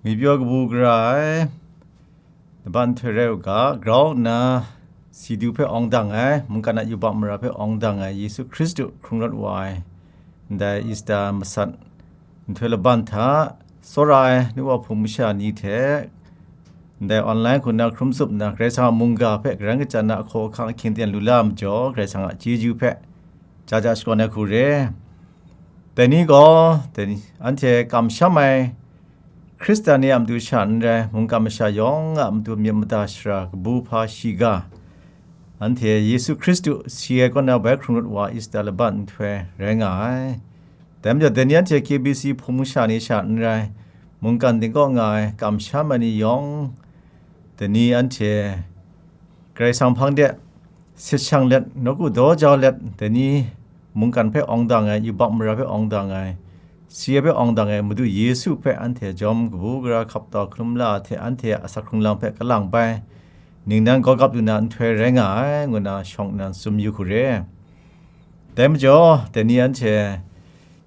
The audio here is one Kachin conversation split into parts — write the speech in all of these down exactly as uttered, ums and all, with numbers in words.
Ngwi pyaw kabu gara ai, laban nhtoi rai u ga, grau nna si du hpe awng dang ai, mungkan a yubak mara hpe awng dang ai, Yesu Hkristu hkrung rawt wa ai, ndai Easter masat nhtoi laban hta, tsawra ai nu wa hpung masha ni hte, ndai online hku nna hkrum tsup nna, Karai Kasang a mungga hpe karan kachyan na ahkaw ahkang ahkying ten lu la ai majaw, Karai Kasang a chyeju hpe ja ja shakawn ai hku re. Dai ni gaw, dai ni, anhte kamsham ai Hkristan ni a matu sha n rai, mungkan masha yawng a matu myit mada shara kabu hpa shiga, anhte Yesu Hkristu si ai kaw na bai hkrung rawt wa Easter laban nhtoi rai nga ai. Dai majaw, dai ni anhte K B C hpung masha ni sha n rai, mungkan dingkaw nga ai kamsham ai ni yawng, dai ni anhte Karai Kasang hpang de sit shang let, nawku daw jau let, dai ni mungkan hpe awng dang ai, yubak mara hpe awng dang ai, si ai hpe awng dang ai Madu Yesu hpe anhte jawm kabu gara hkap tau hkalum la ai hte anhte a asak hkrung lam hpe kalang bai, ningnan gawgap lu na nhtoi rai nga ai, ngu na shawng nnan tsun yu hku re. Dai majaw, dai ni anhte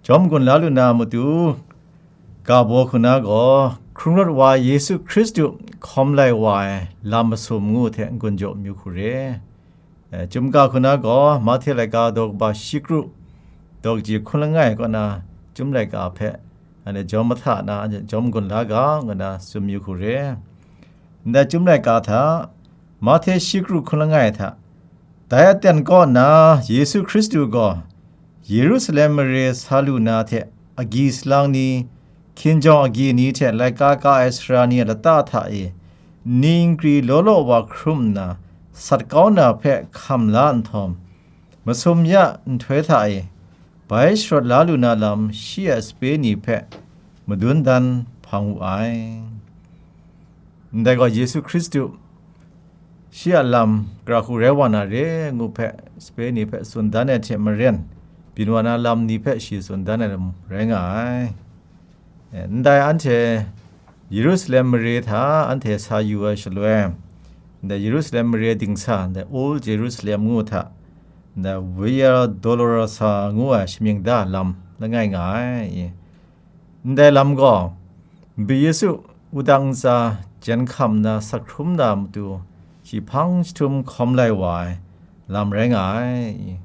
jawm gun la lu na matu, ga baw hku na gaw, hkrung rawt wa Yesu Hkristu hkawm lai wa ai lam masum ngu hte n-gun jaw myu hku re. Eh, chyum ga hku na gaw, Mahte laika daw kaba shi kru, daw kaji hkun langai kaw na chyum laika hpe, anhte jawm mahta na, anhte jawm gun la ga, ngu na tsun myu hku re. Ndai chyum laika hta, Mahte shi kru hkun langai hta, dai aten kaw na Yesu Hkristu gaw Yerusalem mare sa lu na hte agyi salang ni, hkinjawng agyi ni hte laika ka ai sara ni a lata hta e, ningri law law wa hkrum nna, sat kau na hpe hkam la nhtawm, masum ya nhtoi hta e, bai sharawt la lu na lam shi a sape ni hpe madun dan hpang wu ai. Ndai gaw Yesu Hkristu shi a lam gara hku rai wa na re ngu hpe, sape ni hpe tsun dan ai hte maren, byin wa na lam ni hpe shi tsun dan ai lam rai nga ai. Eh, ndai anhte Yerusalem mare hta anhte sa yu ai shaloi, ndai Yerusalem mare dingsa, ndai Old Jerusalem ngu hta, ndai Via Dolorosa ngu ai shamying da lam langai nga ai. Ndai lam gaw, Madu Yesu wudang ntsa jen hkam nna sak hkrum na matu, shi hpang jahtum hkawm lai wa ai lam rai nga ai.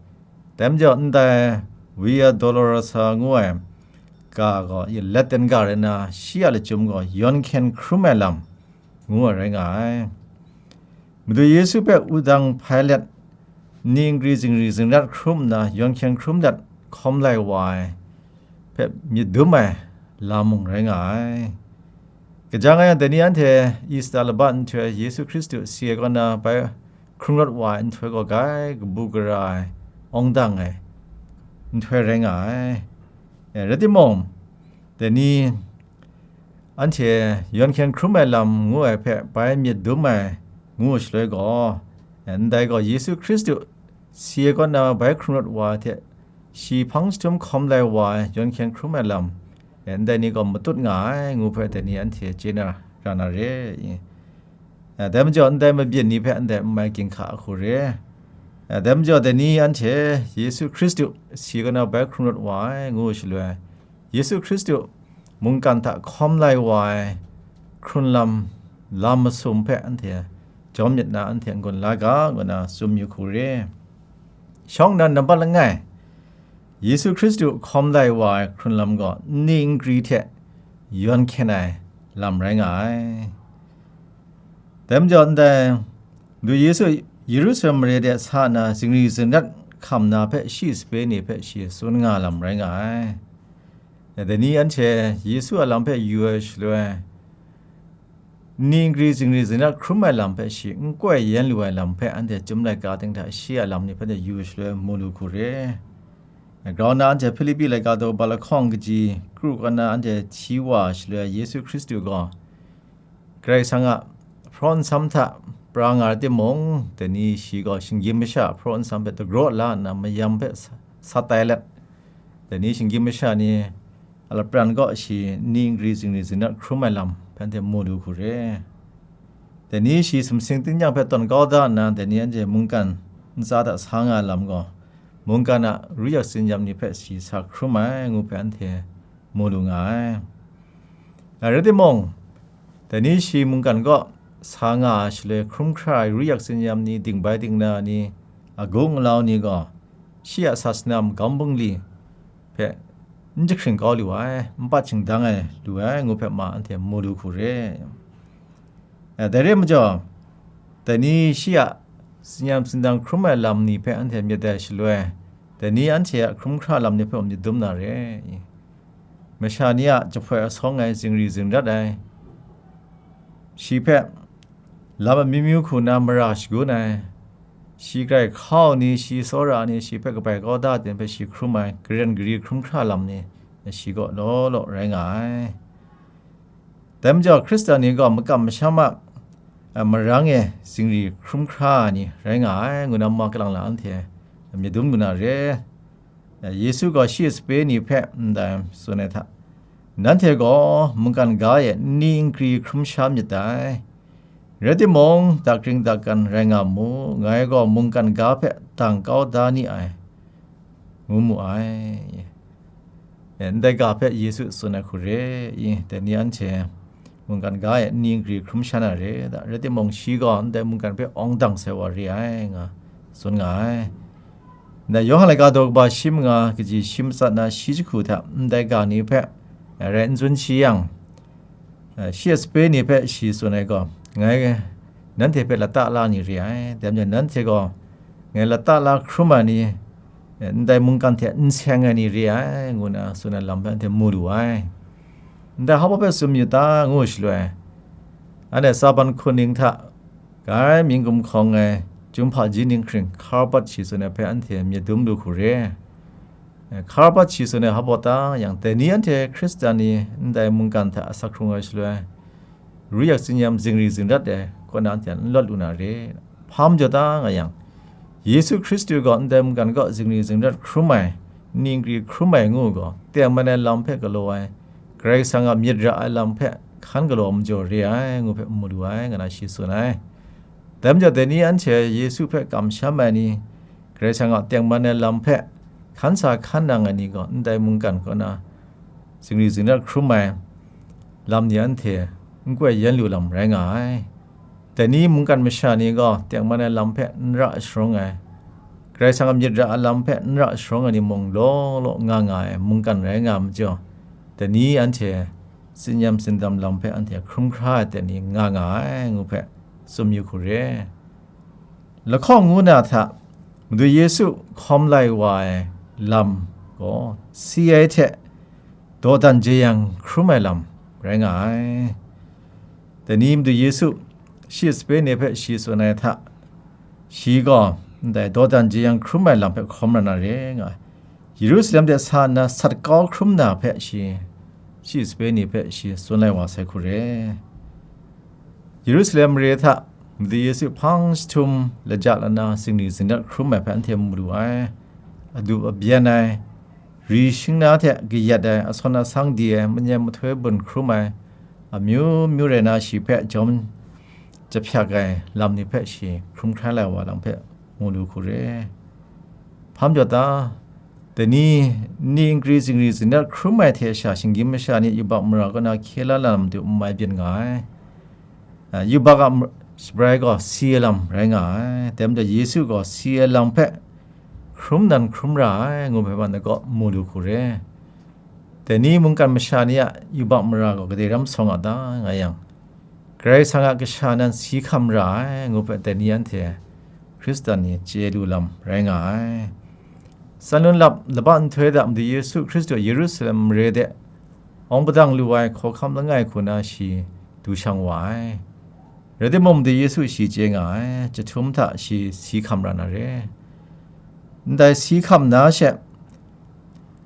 Dai majaw, ndai Via Dolorosa ngu ai ga gaw, i let ten ga rai nna, shi a lachyum gaw yawn hkyen hkrum ai lam ngu ai rai nga ai. Madu Yesu hpe wudang hpai let, ningri zingri zingrat hkrum nna, yawn hkyen hkrum let hkawm lai wa ai hpe myit dum ai lam mung rai nga ai. Kaja nga yang, dai ni anhte Easter laban nhtoi Yesu Hkristu si ai kaw na bai hkrung rawt wa ai nhtoi gaw grai kabu gara ai, awng dang ai nhtoi rai nga ai. Eh, rai timung, dai ni anhte yawn hkyen hkrum ai lam ngu ai hpe bai myit dum ai ngu shaloi gaw, eh, ndai gaw Yesu Hkristu si ai kaw na bai hkrung rawt wa ai hte, shi hpang jahtum hkawm lai wa ai yawn hkyen hkrum ai lam, eh, ndai ni gaw matut nga ai ngu hpe dai ni anhte chye na ra na re i? Eh, dai majaw, ndai mabyin ni hpe ndai n mai ginhka a hku re. Eh, dai majaw, dai ni anhte Yesu Hkristu si ai kaw na bai hkrung rawt wa ai ngu shaloi, Yesu Hkristu mungkan hta hkawm lai wa ai hkrun lam, lam masum hpe anhte jawm myit na, anhte n-gun la ga, ngu na tsun yu hku re. Shawng nnan nambat langai, Yesu Hkristu hkawm lai wa ai hkrun lam gaw nni nkri hte yawn hkyen ai lam rai nga ai. Dai majaw, ndai Madu Yesu Yerusalem mare de sa nna zingri zingrat hkam na hpe shi sape ni hpe shi tsun nga lam rai nga ai. Dai ni anhte Yesu a lam hpe yu ai shaloi, nni nkri zingri zingrat hkrum ai lam hpe shi n koi yen lu ai lam hpe anhte Chyum laika ting hta shi a lam ni hpe yu shaloi mu lu hku re. Grau nna anhte Hpilipi laika daw kaba lahkawng kaji kru kaw na anhte hti wa shaloi Yesu Hkristu gaw Karai Kasang a hpraw nsam hta pra nga ai timung, dai ni shi gaw shinggyim masha hpraw nsam hpe dagraw la nna mayam hpe sa-, sat tai let, dai ni shinggyim masha ni a lapran kaw shi nni nkri zingri zingrat hkrum ai lam hpe anhte mu lu hku re. Dai ni shi sumsing tingnyang hpe tawn kau da nna, dai ni anhte mungkan ntsa hta sa nga ai lam gaw, mungkan a ru yak tsin yam ni hpe shi sa hkrum ai ngu hpe anhte mu lu nga ai. Rai timung, Dai ni shi mungkan kaw sa nga ai shaloi, hkrum hkra ai ru yak tsinyam ni, dingbai dingna ni, agung alau ni gaw, shi a sasana magam bungli hpe n jahkring kau lu ai, n pat shingdang ai lu ai ngu hpe ma anhte mu lu hku re. Eh, dai re majaw, dai ni shi a tsinyam tsindang hkrum ai lam ni hpe anhte myit ai shaloi, dai ni anhte a hkrum hkra lam ni hpe myit dum na re. Masha ni a jahpoi asawng ai zingri zingrat ai, shi hpe lam amyu myu hku na mara shagun ai, shi grai hkau ni, shi tsawra ni, shi hpe kabai kau da ai hpe shi hkrum ai, karen gari hkrum hkra lam ni, shi kaw law law rai nga ai. Dai majaw, Hkristan ni gaw makam masham a, a, marang e zingri hkrum hkra ai ni rai nga ai, ngu na ma kalang la anhte myit dum lu na re. Yesu gaw shi a sape ni hpe ndai tsun ai hta, nanhte gaw mungkan ga e nni nkri hkrum sha myit dai. Rai timung, dakring dakan rai nga mu, ngai gaw mungkan ga hpe dang kau da ni ai, ngu mu ai. E, ndai ga hpe Yesu tsun ai hku re i, dai ni anhte mungkan ga e nni nkri hkrum sha na re da, rai timung, shi gaw ndai mungkan hpe awng dang sai wa re ai, nga tsun nga ai. Ndai Yawhan laika daw kaba shi manga kaji shi matsat na shi jahku hta ndai ga ni hpe rai n tsun shi yang, eh, shi a sape ni hpe shi tsun ai gaw, ngai nanhte hpe lata la ni re ai, dai majaw nanhte gaw ngai lata la hkrum ai ni, eh, ndai mungkan hte n seng ai ni re ai, ngu na tsun ai lam hpe anhte mu lu ai. Ndai hpa hpe tsun yu ta, ngu shaloi, anhte tsaban hkuning hta grai mying gumhkawng ai, chyum hpaji ninghkring hkar bat shi tsun ai hpe anhte myit dum lu hku re. Eh, hkar bat shi tsun ai hpa ta yang, dai ni anhte Hkristan ni ndai mungkan hta asak hkrung ai shaloi, ru yak tsinyam zingri zingrat ai kaw na anhte n lawt lu na re. Hpa majaw ta nga yang, Yesu Hkristu gaw ndai mungkan kaw zingri zingrat hkrum ai, nni nkri hkrum ai ngu gaw, tengman ai lam hpe galaw ai, Karai Kasang a myit ra ai lam hpe hkan galaw majaw re ai, ngu hpe mu lu ai, nga na shi tsun ai. Dai majaw, dai ni anhte Yesu hpe kamsham ai ni, Karai Kasang a tengman ai lam hpe hkan sa hkan nang ai ni gaw, ndai mungkan kaw na zingri zingrat hkrum ai lam ni anhte n koi yen lu lam rai nga ai. Dai ni mungkan masha ni gaw tengman ai lam hpe n ra sharawng ai, Karai Kasang a myit ra ai lam hpe n ra sharawng ai ni mung law law nga nga ai mungkan rai nga ai majaw, dai ni anhte tsinyam tsindam lam hpe anhte hkrum hkra ai dai ni nga nga ai ngu hpe tsun yu hku re. Lahkawng ngu na hta Madu Yesu hkawm lai wa ai lam gaw si ai hte dawdan jeyang hkrum ai lam rai nga ai. Dai ni Madu Yesu shi a sape ni hpe shi tsun ai hta, shi gaw ndai dawdan jeyang hkrum ai lam hpe hkawm ra na re nga ai. Yerusalem de sa nna sat kau hkrum na hpe shi, shi sape ni hpe shi tsun lai wa sai hku re. Yerusalem mare hta Madu Yesu hpang jahtum laja lana zingri zingrat hkrum ai hpe anhte mu lu ai. Adup abyen ai, ri shing na hte kayat ai, asawn asang di ai, manyam mahtoi bun hkrum ai, amyu myu rai na shi hpe jawm jahpyak ai lam ni hpe shi hkrum hkrai lai wa lam hpe mu lu hku re. Hpa majaw ta, dai ni, nni nkri zingri zingrat hkrum ai hte sha, shinggyim masha ni yubak mara kaw na hkye la lam du n mai byin nga ai. A, yubak a m-, shabrai gaw si ai lam rai nga ai. Dai majaw Yesu gaw si ai lam hpe hkrum nan hkrum ra ai, ngu hpe ma na kaw mu lu hku re. Dai ni mungkan masha ni a yubak mara gaw kadai ram sawng a ta, nga yang, Karai Kasang a kasha nan si hkam ra ai, ngu hpe dai ni anhte Hkristan ni chye lu lam rai nga ai. Tsanlun lap laba nhtoi hta Madu Yesu Hkristu Yerusalem mare de awng padang lu ai hkawhkam langai hku na shi du shang wa ai. Rai timung, Madu Yesu shi chye nga ai, jahtum hta shi si hkam ra na re. Ndai si hkam na she,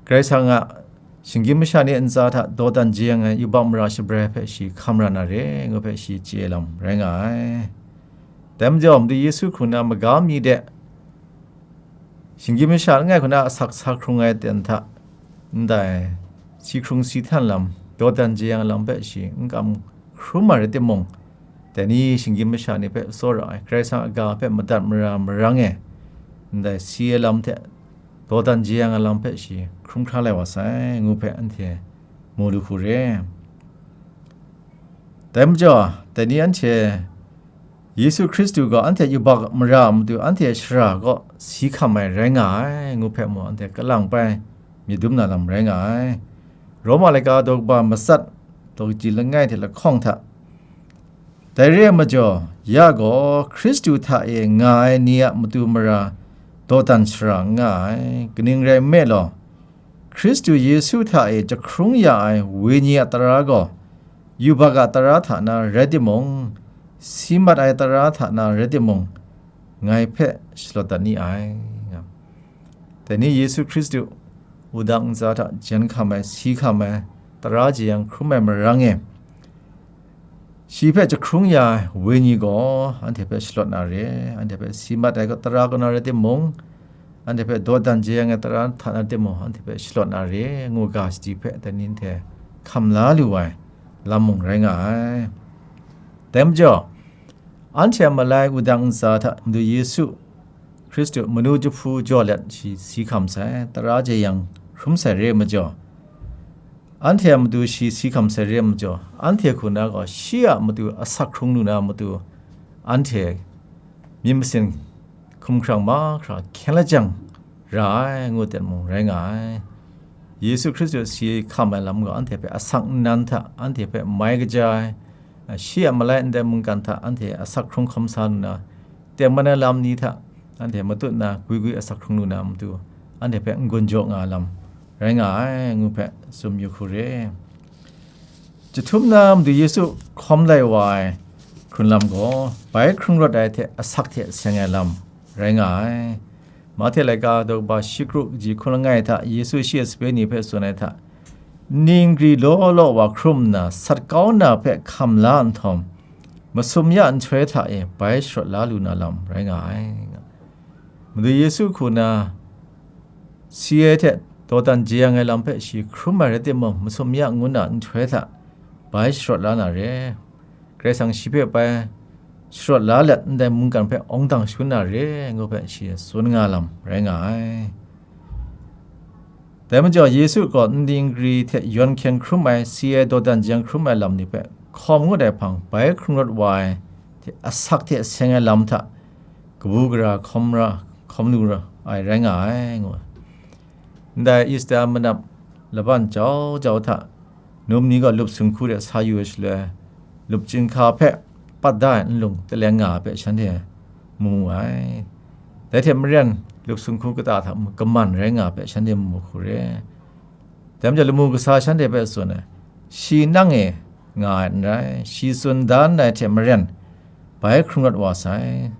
Karai Kasang a shinggyim masha ni ntsa hta dawdan jeyang ai yubak mara shabrai hpe shi hkam ra na re, ngu hpe shi chye lam rai nga ai. Dai majaw, Madu Yesu hkrung na maga mi de, shinggyim masha langai hku na asak sa hkrung ai ten hta, ndai si hkrung si htan lam, dawdan jeyang lam hpe shi n kam hkrum ai rai timung, dai ni shinggyim masha ni hpe tsawra ai, Karai Kasang a ga hpe madat mara marang e, ndai si ai lam hte dawdan jeyang ai lam hpe shi hkrum hkra lai wa sai, ngu hpe anhte mu lu hku re. Dai majaw, dai ni anhte Yesu Hkristu gaw anhte yubak mara a matu anhte shara kaw si hkam ai rai nga ai, ngu hpe mung anhte kalang pai myit dum na lam rai nga ai. Roma laika daw kaba matsat, daw kaji langai hte lahkawng hta, dai re ai majaw, ya gaw Hkristu hta e nga ai ni a matu mara dawdan shara n nga ai. Kaning rai nme law, Hkristu Yesu hta e jahkrung ya ai Wenyi a tara gaw, yubak a tara hta na rai timung, si mat ai tara hta na rai timung, ngai hpe shalawt dat ni ai, nga. Dai ni Yesu Hkristu, wudang ntsa hta jen hkam ai, si hkam ai, tara jeyang hkrum ai marang e, shi hpe jahkrung ya ai Wenyi gaw anhte hpe shalawt na re, anhte hpe si mat ai tara kaw na rai timung, anhte hpe dawdan jeyang ai tara hta na timung, anhte hpe shalawt na re, ngu ga shadi hpe dai ni hte hkam la lu ai lam mung rai nga ai. Dai majaw, anhte a malai wudang ntsa hta Madu Yesu Hkristu manu jahpu jaw let shi si hkam sai, tara jeyang hkrum sai re ai majaw, anhte a matu shi si hkam sai re ai majaw, anhte hku na gaw shi a matu asak hkrung lu na matu, anhte myit masin hkumhkrang mahkra hkyen lajang ra ai, ngu ten mung rai nga ai. Yesu Hkristu si hkam ai lam gaw anhte hpe asak nnan hta, anhte hpe mai kaja ai, shi a malai ndai mungkan hta anhte asak hkrung hkawm sa lu na, tengman ai lam ni hta anhte matut na gwi gwi asak hkrung lu na matu, anhte hpe n-gun jaw nga ai lam rai nga ai, ngu hpe tsun yu hku re. Jahtum na Madu Yesu hkawm lai wa ai hkrun lam gaw, bai hkrung rawt ai hte asak hte seng ai lam rai nga ai. Mahte laika daw kaba shi kru kaji hkun langai hta Yesu shi a sape ni hpe tsun ai hta, ningri law law wa hkrum nna sat kau na hpe hkam la nhtawm, masum ya nhtoi hta e bai sharawt la lu na lam rai nga ai. Madu Yesu hku na si ai hte dawdan jeyang ai lam hpe shi hkrum ai rai timung, masum ya ngu na nhtoi hta bai sharawt la na re. Karai Kasang shi hpe bai sharawt la let ndai mungkan hpe awng dang shangun na re, ngu hpe shi tsun nga lam rai nga ai. Dai majaw Yesu gaw ningri hte yawn hkyen hkrum ai, si ai dawdan jeng hkrum ai lam ni hpe hkawm ngut ai hpang, bai hkrung rawt wa ai hte asak hte seng ai lam hta kabu gara hkawm ra, hkawm lu ra ai rai nga ai, ngu ai. Ndai Easter manap laban jau jau hta, num ni gaw lup sunghku de sa yu ai shaloi, lup chyinghka hpe pat da ai nlung taleng nga ai hpe shanhte mu mu ai. Dai hte maren, lup sunghku kata hta mung kaman rai nga ai hpe shanhte mu mu hku re. Dai majaw lamu kasa shanhte hpe tsun ai, shi nang e nga ai n rai, shi tsun da ndai hte maren, bai hkrung rawt wa sai.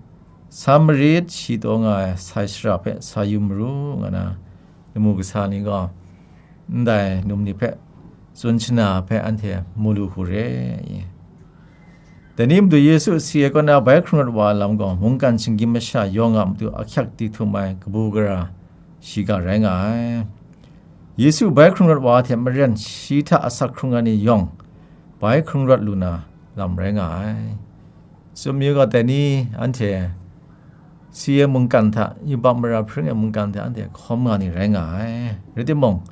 Samarit shi taw nga ai sai shara hpe sa yu maru, nga na, lamu kasa ni gaw ndai num ni hpe tsun shana ai hpe anhte mu lu hku re. Dai ni Madu Yesu si ai kaw na bai hkrung rawt wa ai lam gaw, mungkan shinggyim masha yawng a matu ahkyak di htum ai kabu gara shiga rai nga ai. Yesu bai hkrung rawt wa ai hte maren shi hta asak hkrung ai ni yawng bai hkrung rawt lu na lam rai nga ai. Tsun mayu ga, dai ni anhte si ai mungkan hta, yubak mara hpring ai mungkan hta anhte hkawm nga ni rai nga ai. Rai timung,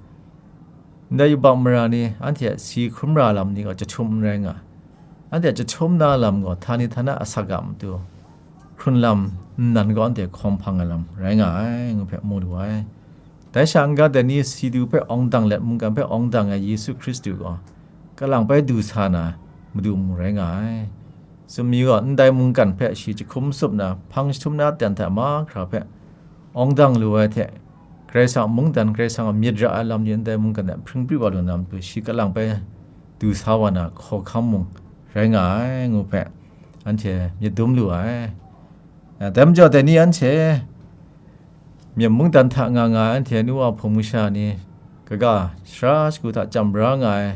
ndai yubak mara ni anhte a si hkrum ra lam ni gaw jahtum n rai nga. Anhte a jahtum na lam gaw htani htana asak a matu hkrun lam nnan gaw anhte hkawm hpang ai lam rai nga ai, ngu hpe mu lu ai. Dai sha n-ga dai ni si du hpe awng dang let mungkan hpe awng dang ai Yesu Hkristu gaw, kalang bai du sa na Madu mung rai nga ai. Tsun mi gaw, ndai mungkan hpe shi jahkum tsup na, hpang jahtum na ten hta mahkra hpe awng dang lu ai hte, Karai Kasang a mungdan, Karai Kasang a myit ra ai lam ni ndai mungkan hte hpring pri wa lu na matu, shi kalang bai du sa wa na hkawhkam mung rai nga ai, ngu hpe anhte myit dum lu ai. Dai majaw, dai ni anhte Myen mungdan hta nga nga ai anhte nu wa hpung masha ni, kaga sara shagu hta chyam bra nga ai,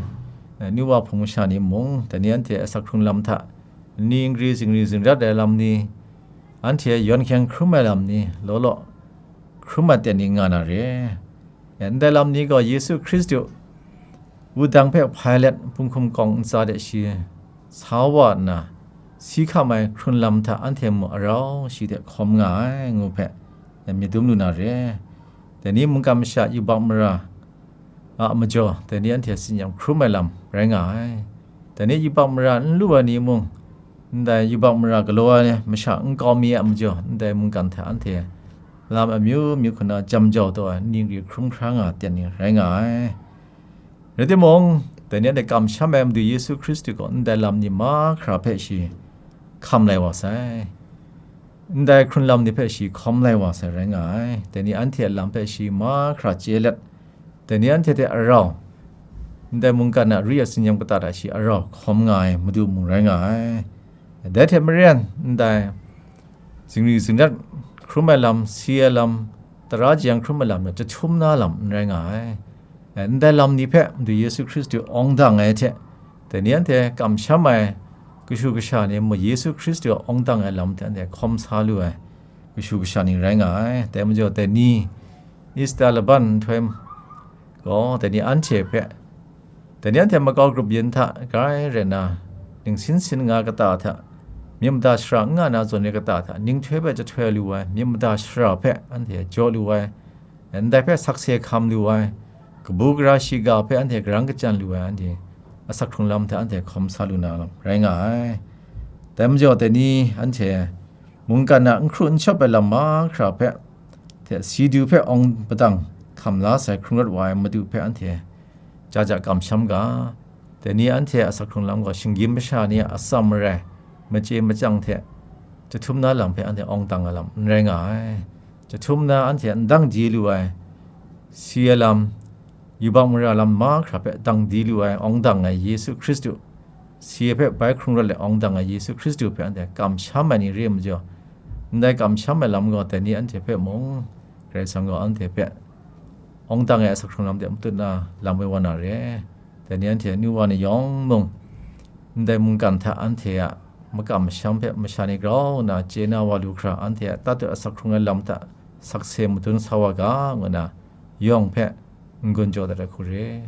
eh, nu wa hpung masha ni mung, dai ni anhte asak hkrung lam hta, ningri zingri zingrat ai lam ni, anhte yawn hkyeng hkrum ai lam ni, law law hkrum ai ten ni nga na re. Eh, ndai lam ni gaw Yesu Hkristu wudang hpe hpai let, punghkum kawng ntsa de shi sa wa nna, si hkam ai hkrun lam hta anhte mung arau shi hte hkawm nga ai, ngu hpe myit dum lu na re. Dai ni mungkan masha yubak mara a majaw, dai ni anhte tsin-yam hkrum ai lam rai nga ai. Dai ni yubak mara n lu ai ni mung, ndai yubak mara galaw ai masha nkau mi a majaw, ndai mungkan hta anhte lam amyu myu hkuna jam jau taw ai, ningri hkrum hkra nga ten ni rai nga ai. Rai timung, dai ni anhte kamsham ai Madu Yesu Hkristu gaw ndai lam ni mahkra hpe shi hkam lai wa sai. Ndai hkrun lam ni hpe shi hkawm lai wa sai rai nga ai. Dai ni anhte a lam hpe shi mahkra chye let, dai ni anhte hte arau, ndai mungkan a ri a tsin-yam kata hta shi arau hkawm nga ai Madu mung rai nga ai. Dai hte maren, ndai zingri zingrat hkrum ai lam, si ai lam, tara jang hkrum ai lam, chyahtum na lam n rai nga ai. Ndai lam ni hpe Madu Yesu Hkristu awng dang ai hte, dai ni anhte kamsham ai kashu kasha ni mung Yesu Hkristu awng dang ai lam hte anhte hkawm sa lu ai kashu kasha ni rai nga ai. Dai majaw, dai ni Easter laban nhtoi gaw, dai ni anhte hpe, dai ni anhte makau grup yin hta grai rai nna, ningsin sin nga kata hta, myit mada shara n nga na zawn ai kata hta, ninghtoi hpe jahtoi lu ai myit mada shara hpe anhte jaw lu ai, ndai hpe sakse hkam lu ai, kabu gara shiga hpe anhte garang kachyan lu ai, anhte asak hkrung lam hta anhte hkawm sa lu na lam rai nga ai. Dai majaw, dai ni anhte mungkan a n hkru n shawp ai lam mahkra hpe, hte si du hpe awng padang hkam la sai hkrung rawt wa ai Madu hpe anhte ja ja kamsham ga, dai ni anhte asak hkrung lam gaw shinggyim masha ni a atsam marai, machye machyang hte chyahtum na lam hpe anhte awng dang ai lam n rai nga ai. Chyahtum na anhte n dang di lu ai, si ai lam, yubak mara lam mahkra hpe dang di lu ai, awng dang ai Yesu Hkristu, si ai hpe bai hkrung rawt let awng dang ai Yesu Hkristu hpe anhte kamsham ai ni re ai majaw, ndai kamsham ai lam gaw dai ni anhte hpe mung, Karai Kasang gaw anhte hpe awng dang ai asak hkrung lam de matut na lam woi wa na re. Dai ni anhte nu wa ni yawng mung, ndai mungkan hta anhte a makam masham hpe masha ni grau nna chye na wa lu hkra, anhte a tatut asak hkrung ai lam hta sakse madun sa wa ga, ngu nna yawng hpe n-gun jaw dat ai hku re.